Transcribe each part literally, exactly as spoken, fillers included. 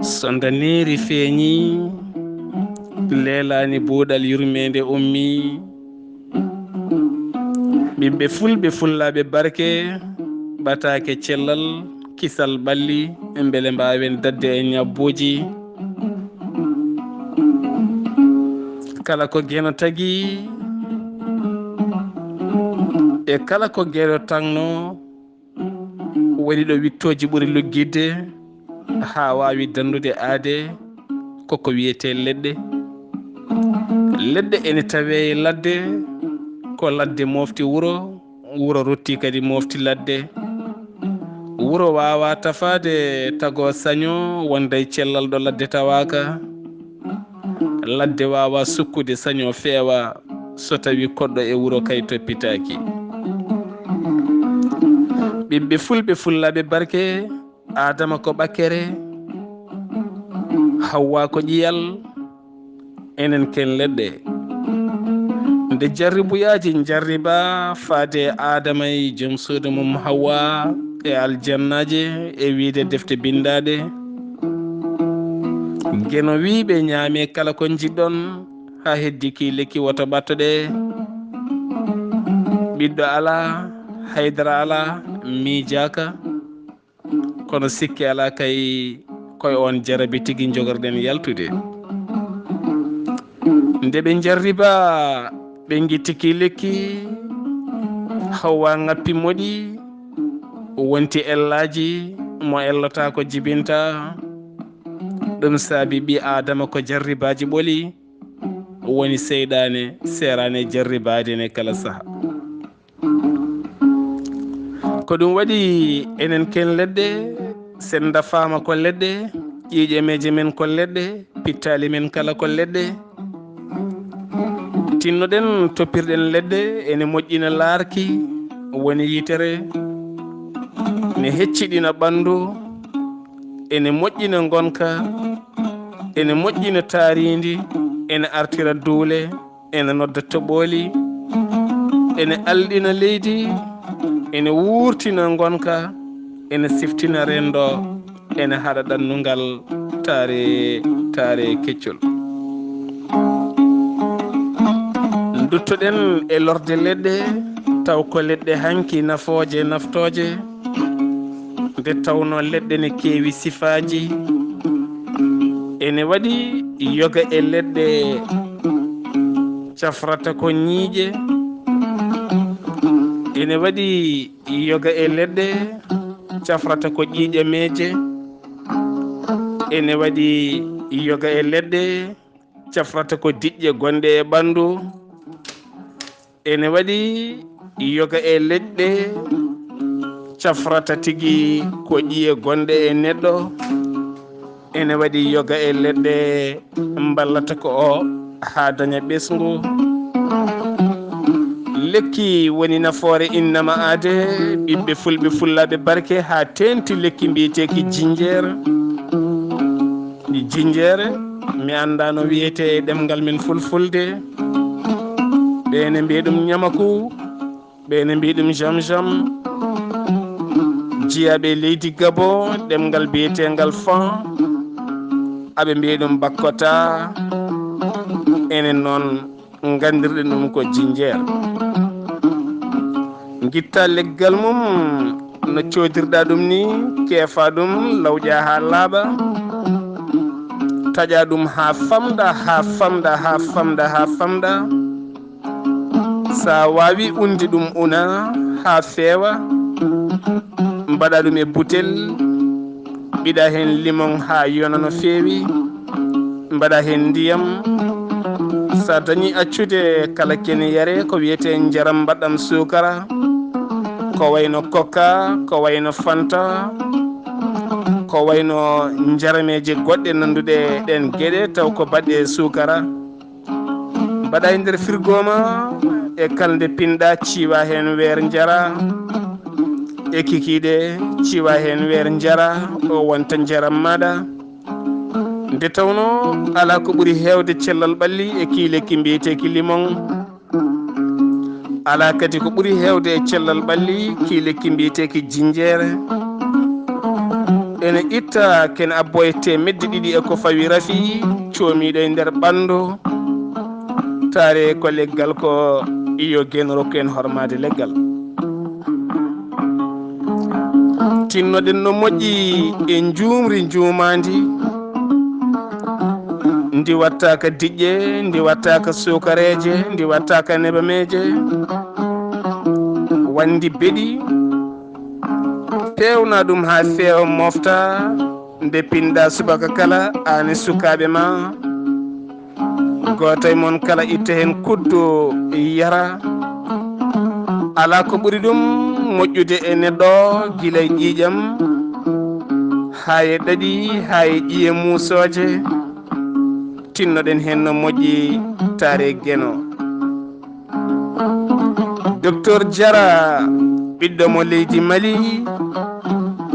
So ndaneeri feeñii, leelaani buuɗal yurmeende ummii. Ɓiɓɓe fulɓe fullaaɓe barke, ɓataake cellal, kisal ɓalli, mbele mbaawen daɗde e ñabbuuji. Kala ko Geno tagi, e kala ko Geno tagno, woni ɗo wiɗtooji ɓuri luggitde haa waawi danndude aade, ko ko wiyetee leɗɗe. Leɗɗe ene tawee e ladde, ko ladde mofti wuro, wuro rutti kadi mofti ladde. Wuro waawaa tafaade tago saño wonda e cellal ɗo ladde tawaaka. Ladde waawaa sukkude saño feewa so tawii koɗɗo e wuro kay toppitaaki. Ɓiɓɓe fulɓe fullaaɓe barke, Aadama ko ɓakere, Hawwaa ko ƴiyal, enen ken leɗɗe. Nde jarribuyaaji njarribaa faade e Aadama e jom suudu mum Hawwaa e aljannaaji e wiyde defte binndaaɗe, Geno wii ɓe ñaamee kala ko njiɗɗon haa heddi kii lekki woto ɓattoɗee. Ɓiɗɗo alaa, haydara alaa, miijaaka. Kono sikke alaa kay, ko e oon jarabi tigi njogorɗen yaltude. Nde ɓe njarribaa, ɓe ngitti kii lekki, Hawwaa ŋappi moɗi, wonti ellaaji, mo ellataa ko jibinta. Ɗum saabi ɓii Aadama ko jarribaaji ɓoli, woni seyɗaane seeraani e jarribaade ne kala saha. Ko ɗum waɗi enen ken leɗɗe, sen ndafaama ko leɗɗe, ƴiiƴameeje men ko leɗɗe, pittaali men kala ko leɗɗe. Tinnoɗen toppirɗen leɗɗe, ene moƴƴina laarki, woni yitere, ne hecciɗina ɓanndu, ene moƴƴina ngonka, ene moƴƴina taariindi, ene artira duule, ene nodda toɓooli, ene alɗina leydi, ene wuurtina ngonka, ene siftina renndo, ene haɗa ɗannungal taare, taare keccol. Nduttoɗen e lorde leɗɗe, taw ko leɗɗe hanki nafooje, naftooje, nde tawnoo leɗɗe ne keewi sifaaji. Ene waɗi yoga e leɗɗe cafrata ko ñiiƴe. Ene waɗi yoga e leɗɗe cafrata ko ƴiiƴameeje. Ene waɗi yoga e leɗɗe cafrata ko diƴƴe gonɗe e ɓanndu. Ene waɗi yoga e leɗɗe cafrata tigi ko ƴiye gonɗe e neɗɗo. Ene waɗi yoga e leɗɗe mballata ko o haa daña ɓesngu. Lekki woni nafoore innama aade, ɓiɓɓe fulɓe fullaaɓe barke, haa teenti lekki mbiyeteeki jinjeer. Jinjeere, mi anndaa no wiyetee e ɗemngal men fulfulde. Ɓe ene mbiya ɗum ñamaku, ɓe ene mbiya ɗum jam jam. Jiyaaɓe leydi Gabon, ɗemngal biyeteengal Fon, aɓe mbiya ɗum bakkota. Enen noon, nganndirɗen ɗum ko jinjeer. Ngitta leggal mum no coodirɗa ɗum ni, keefa ɗum, lawƴa haa laaɓa, taƴa ɗum haa famɗa, haa famɗa, haa famɗa, haa famɗa. Sa waawi unde ɗum una haa feewa, mbaɗa ɗum e butel, ɓiɗa heen limon haa yona no feewi, mbaɗa heen ndiyam. Sa dañi accude kala kene yare ko wiyetee njaram mbaɗɗam suukara, ko wayno Coca, ko wayno Fanta, ko wayno njarameeje goɗɗe nannduɗe ɗeen geɗe taw ko baɗɗe e suukara. Mbaɗa e nder firgo ma, e kala nde pinɗa, ciwa heen weer njara, e kikiiɗe, ciwa heen weer njara, o wonta njaram maɗa. Nde tawno alaa ko ɓuri heewde cellal ɓalli e kii lekki mbiyeteeki limon, alaa kadi ko ɓuri heewde e cellal ɓalli kii lekki mbiyeteeki jinjeere. Ene itta ken abbo e teemedde ɗiɗi e ko fawi rafi coomiiɗo e nder ɓanndu. Taare ko leggal ko, iyo gen rokku en hormaade leggal. Tinnoɗen no moƴƴi e njuumri njuumaandi. Ndi wattaaka diƴƴe, ndi wattaaka suukareeje, ndi wattaaka nebameeje. Wandi beɗi, peewna ɗum haa feewa mofta, nde pinɗa subaka kala, aan e sukaaɓe ma. Gooto e mon kala itta heen kuddu yara. Alaa ko ɓuri ɗum moƴƴude e neɗɗo, gila e ƴiiƴam, haa e ɗaɗi, haa e ƴiye muusooje. Tinnoɗen heen no moƴƴi, taare Geno. Docteur Jara, ɓiɗɗo mo leydi Mali,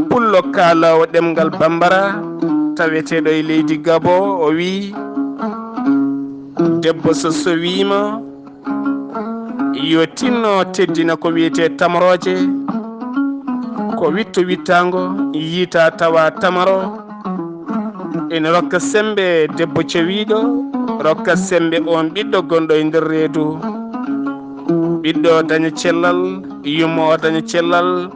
pullo kaaloowo ɗemngal Bambara, taweteeɗo e leydi Gabo, o wiyi, debbo so sowiima, yo tinno teddina ko wiyetee tamrooje, ko witto wittaango, yiita tawa tamaro, ene rokka semmbe debbo cawiiɗo, rokka semmbe oon ɓiɗɗo gonɗo e nder reedu. Ɓiɗɗo o daña cellal, yumma o daña cellal.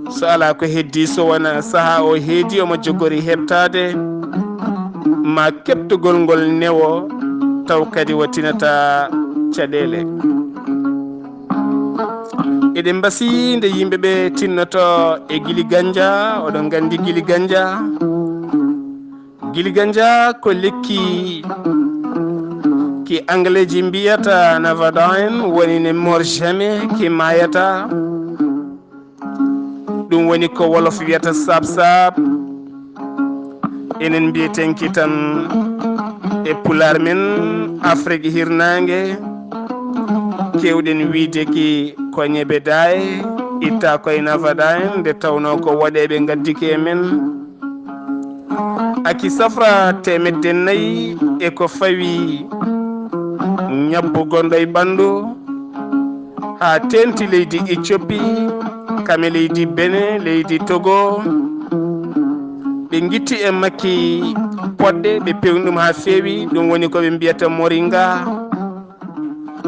So alaa ko heddii, so wonaa sahaa o heedi omo jogori heɓtaade, ma keɓtogol ngol newo, taw kadi o tinataa caɗeele. Eɗen mbasi nde yimɓe ɓe tinnoto e Gili Ganja. Oɗon nganndi Gili Ganja? Gili Ganja ko lekki ki Angleeji mbiyata Navadine, woni ne mor jamais, ki maayata. Ɗum woni ko Wolof wiyata saab saab. Enen mbiyeten ki tan e Pulaar men, Afrik Hirnaange, keewɗen wiyde ki ko ñebe daay, itta koye Navadine, nde tawnoo ko woɗeeɓe ngaddi ki e men. Aki safra teemedde nayi e ko fawi ñabbu gonɗo e ɓanndu, haa teeŋti leydi Eciopi, kame leydi Benin, leydi Togo. Ɓe ngitti e makki poɗɗe, ɓe peewni ɗum haa feewi, ɗum woni ko ɓe mbiyata moringa.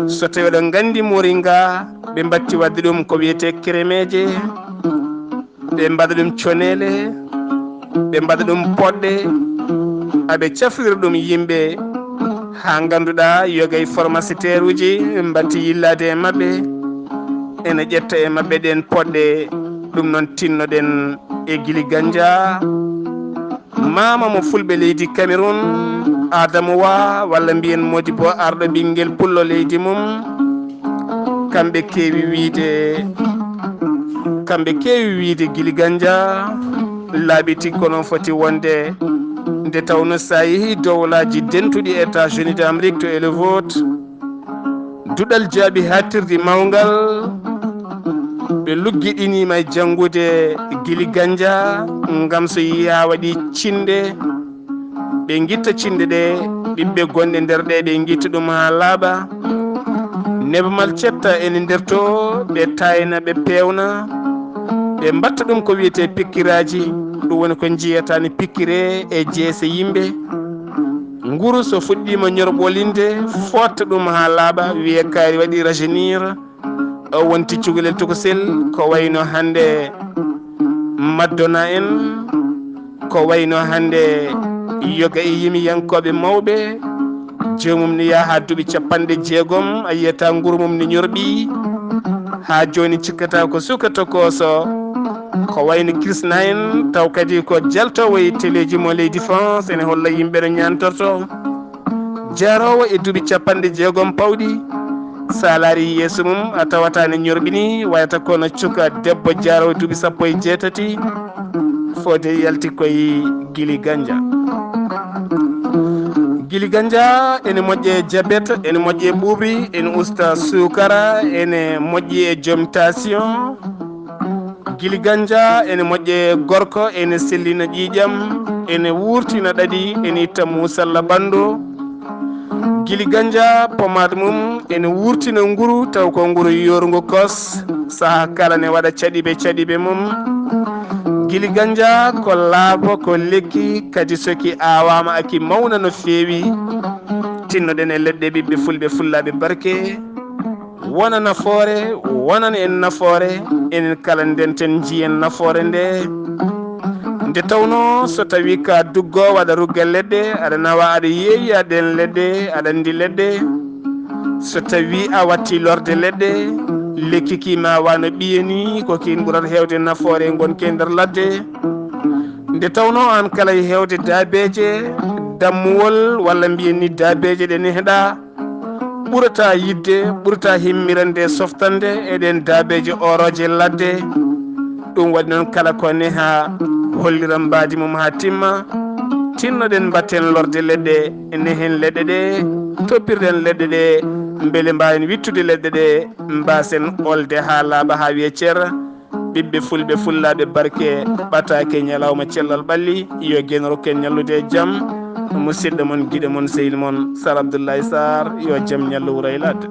So tawii oɗon nganndi moringa, ɓe mbatti waɗde ɗum ko wiyetee keremeeje, ɓe mbaɗa ɗum coneele, ɓe mbaɗa ɗum poɗɗe, aɓe cafrira ɗum yimɓe haa ngannduɗaa yogay pharmaciteeruuji mbatti yillaade e maɓɓe, ene ƴetta e maɓɓe ɗeen poɗɗe. Ɗum noon tinnoɗen e Gili Ganja, maama mo fulɓe leydi Cameroun, Adama Wa, walla mbiyen Modibo arɗo ɓinngel pullo leydi mum. Kamɓe keewi wiyde, kamɓe keewi wiyde Gili Ganja laaɓiti, kono foti wonde nde tawno so a yehi dowlaaji dentuɗi, États-Unis d'Amérique to Elevot, duɗal jaaɓi haaɗtirdi mawngal, ɓe luggiɗiniima e janngude Gili Ganja ngam so yiyii haa waɗi cinnde, ɓe ngitta cinnde ɗe, ɓiɓɓe gonɗe nder ɗe, ɓe ngitta ɗum haa laaɓa. Nebamal cetta ene nder to, ɓe taayna, ɓe peewna, ɓe mbatta ɗum ko wiyetee pikkiraaji, ɗum woni ko njiyata ni pikkire e jeese yimɓe. Nguru so fuɗɗiima ñorɓolinde, footta ɗum haa laaɓa, wiye kaari waɗi rajeunir, o wonti cukalel tokosel, ko wayno hannde Madonna en, ko wayno hannde yoga e yimiyankooɓe mawɓe, joomum ne yaha haa duuɓi capanɗe jeegom, a yiyata nguru mum ne ñorɓi, haa jooni cikkata ko suka tokooso, ko wayno Krisna en, taw kadi ko jaltoowo e teleeji mo leydi France, ene holla yimɓe no ñaantorto. Jaaroowo e duuɓi capanɗe jeegom pawɗi, so a laari yeeso mum, a tawata ne ñorɓini, wayata kono cuka debbo jaaroowo duuɓi sappo e jeetati, fode yalti koye Gili Ganja. Gili Ganja ene moƴƴe jabet, ene moƴƴe ɓuuɓri, ene usta suukara, ene moƴƴi e joom tension. Gili Ganja ene moƴƴe gorko, ene sellina ƴiiƴam, ene wuurtina ɗaɗi, ene itta muusalla ɓanndu. Gili Ganja pomaat mum ene wuurtina nguru, taw ko nguru yoorngu kos, saha kala ne waɗa caɗiɓe caɗiɓe mum. Gili ganja ko laapo, ko lekki, kadi so ki aawaama aki mawna no feewi. Tinnoɗen e leɗɗe ɓiɓɓe fulɓe fullaaɓe barke. Wona nafoore, wonan en nafoore, enen kala ndenten njiyen nafoore nde. Nde tawnoo so tawii ka duggoowo aɗa rugga leɗɗe, aɗa nawa aɗa yeeya ɗeen leɗɗe, aɗa anndi leɗɗe. So tawii a watti lorde leɗɗe, lekki ki ma wano ɓiye ni, ko kin ɓurata heewde nafoore ngonki e nder ladde. Nde tawnoo aan kala e heewde daabeeje, dammuwol walla mbiyen ni daabeeje ɗe neheɗaa, ɓurata yiɗde, ɓurata himmirande e softande e ɗeen daabeeje orooje ladde. Ɗum waɗi noon kala ko neha hollira mbaadi mum haa timma. Tinnoɗen mbatten lorde leɗɗe, nehen leɗɗe ɗe, toppirɗen leɗɗe ɗe, mbele mbaawen wittude leɗɗe ɗe, mbaasen olde haa laaɓa haa wiye cer. Ɓiɓɓe fulɓe fullaaɓe barke, ɓataake ñalawma cellal ɓalli, yo geno rokken ñallude e jam. Musidɗo mon, giɗo mon, sehil mon, Sar Abdoulaye Sarr, yo jam ñallu wuro e ladde.